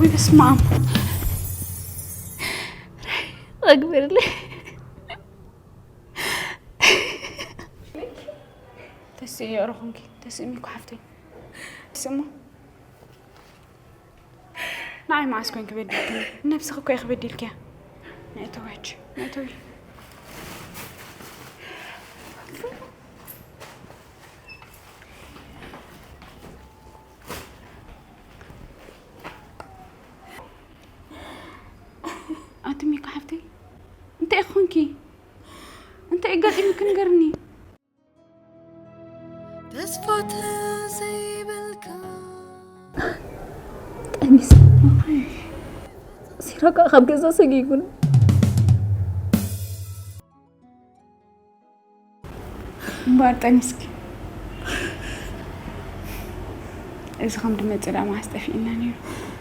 በስመ ኣብ። ኣግብርለይ። ተስእዮ ርኹንኪ፣ ተስእሚ እኮ ሓፍተይ። ትስእሞ? ንዓይ መዓስ ኮንኪ በዲልክኒ? ነብስኺ እኮ ኢኺ በዲልክያ። ንእተዊ ሕጂ፣ ንእተዊ። ኣቲ ሚኮ ሓፍተይ፣ እንታይ ኢኺ ኮንኪ? እንታይ ኣጋጢሙኪ ንገርኒ? ተስፋ ተዘይብልካ። ጠኒስ፣ ሲራክ ካብ ገዛ ሰጊጉን። እምበኣር ጠኒስኪ። እዚ ከም ድመጽእ ደኣ መዓስ ጠፊእና ነይሩ።